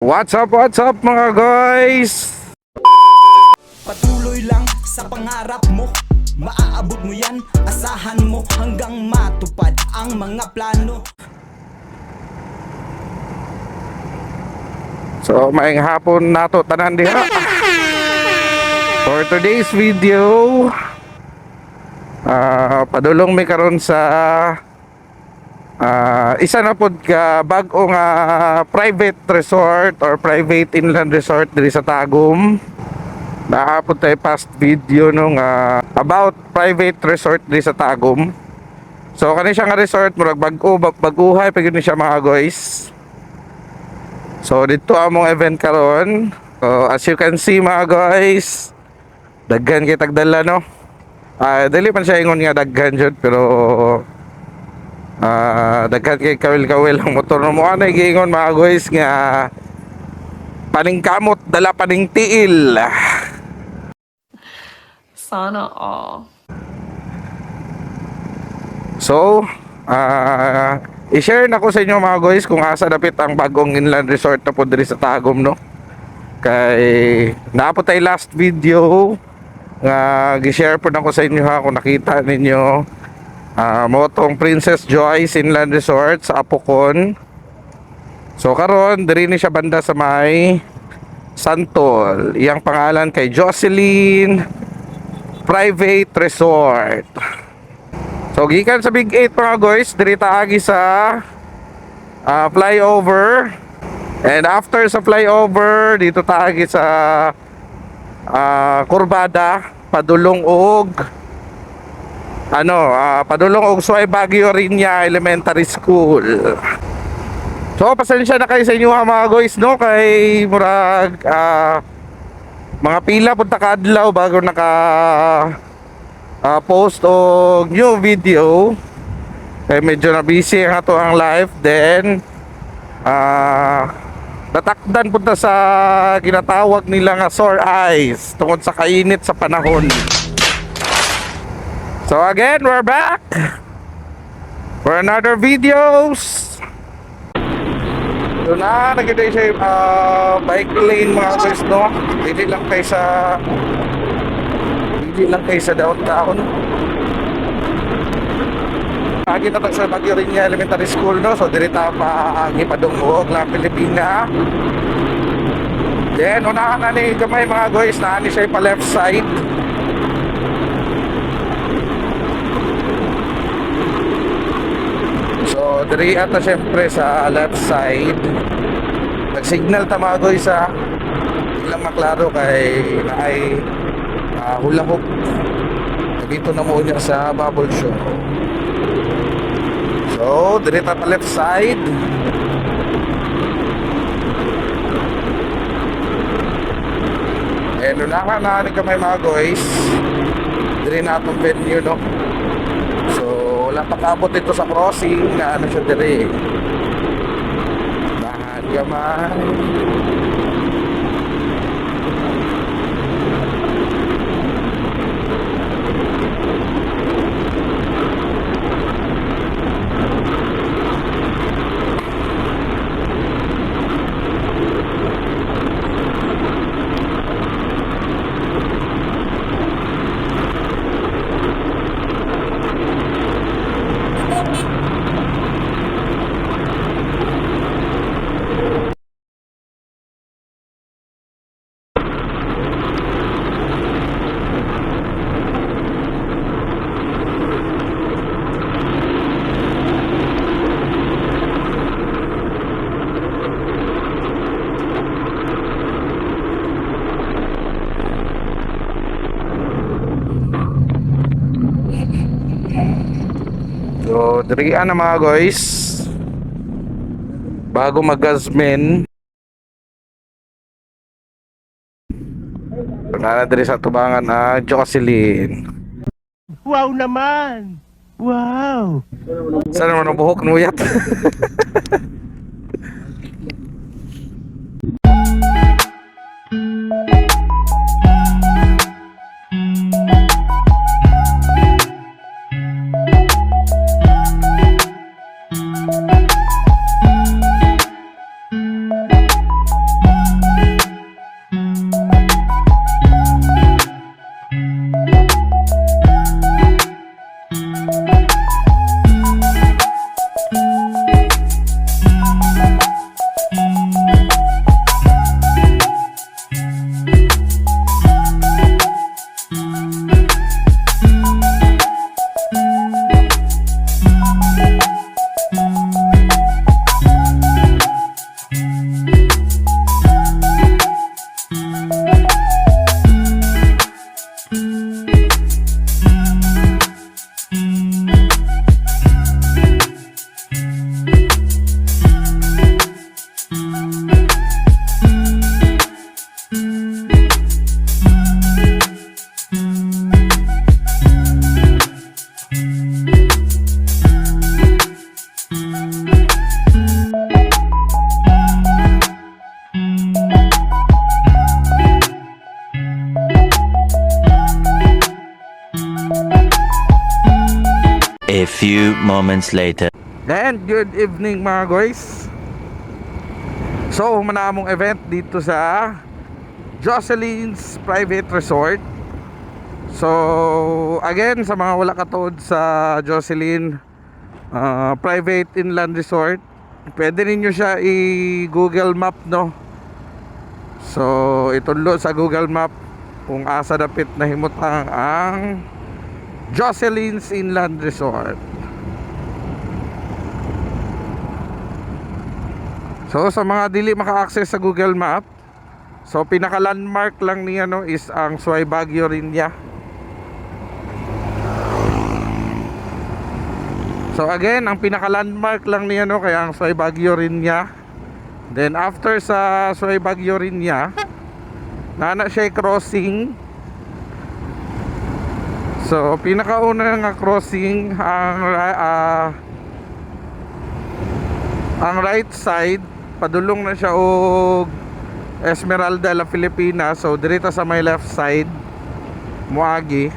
What's up mga guys? Patuloy lang sa pangarap mo, maaabot mo yan, asahan mo hanggang matupad ang mga plano. So, maayong hapon nato tanan diha. For today's video, padulong mi karon sa isa na pod ka bag-o nga private resort or private inland resort diri sa Tagum. Naa pod tay past video no nga about private resort diri sa Tagum. So kani siya nga resort, murag bag-o, bag-uhay pa gyud ni siya, mga guys. So dito among event karon. So as you can see, mga guys, daghan kay tagdala, no. Dili man siya ingon nga daghan jud, pero daghan kay kawil-kawil ang motor no. Mo ano giingon, mga guys, nga paningkamot dala paning tiil. Sana all. So, i-share na ko sa inyo, mga guys, kung asa dapit ang bagong inland resort na po diri sa Tagum, no. Kay naa po tay last video nga gi-share po na ko sa inyo ha, kung nakita ninyo, mao tong Princess Joyce Inland Resort sa Apokon. So karon diri ni siya banda sa may Santol. Iyang pangalan kay Jocelyn Private Resort. So gikan sa Big 8, mga guys, diri taagi sa flyover. And after sa flyover, dito taagi sa Kurbada, padulong og ano, padulong og Suay Baguio Rinya Elementary School. So pasensya na kayo sa inyo ha, mga guys, no, kay murag mga pila punta ka adlaw bago naka post og new video. Eh, medyo na busy ang ato ang life, then natakdan punta sa ginatawag nila nga sore eyes tungod sa kainit sa panahon. So again, we're back for another videos. So na nagkita siya bike lane, mga guys, no. Dili lang kay sa downtown. Agi na sa Baguio Rinya Elementary School, no. So diri ta pa ang ipadungog la Pilipina. Then unahan na ni gamay, mga guys, na ani siya pa left side. So diri ata syempre sa left side. Nag-signal ta, mga guys, ha. Di lang maklaro kay naay hula hoop. Dito na mo niya sa bubble show. So, diri ta pa left side. And unahan na ni kamay, mga guys. Diri na atong venue, no. So, wala pa kaabot dito sa crossing na ano siya diri. Dahan gamay. So, diri na, mga guys. Bago mag-Gazmin. Na diri sa tubangan na Jocelyn. Wow naman! Wow! Saan naman ang buhok nuyat? A few moments later. And good evening, mga guys. So, human na among event dito sa Jocelyn's Private Resort. So, again, sa mga wala katuod sa Jocelyn Private Inland Resort, pwede ninyo siya i-Google Map, no? So, itudlo sa Google Map kung asa dapit na himutang ang Jocelyn's Inland Resort. So sa mga dili maka-access sa Google Map, so pinaka landmark lang niya, no, is ang Suay Baguio rin niya. So again, ang pinaka landmark lang niya, no, kaya ang Suay Baguio rin niya. Then after sa Suay Baguio rin niya, nana siya crossing. So pinakauna nga crossing ang right side, padulong na siya og Esmeralda, La Filipina. So dirita sa may left side muagi.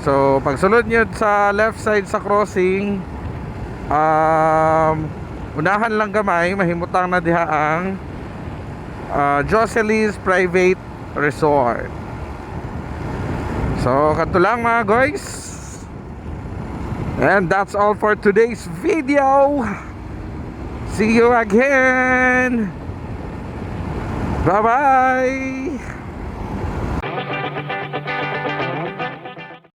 So pagsulod niyo sa left side sa crossing, unahan lang gamay, mahimutang na diha ang Jocelyn's Private Resort. So kadto lang, mga guys, and that's all for today's video. See you again. Bye bye.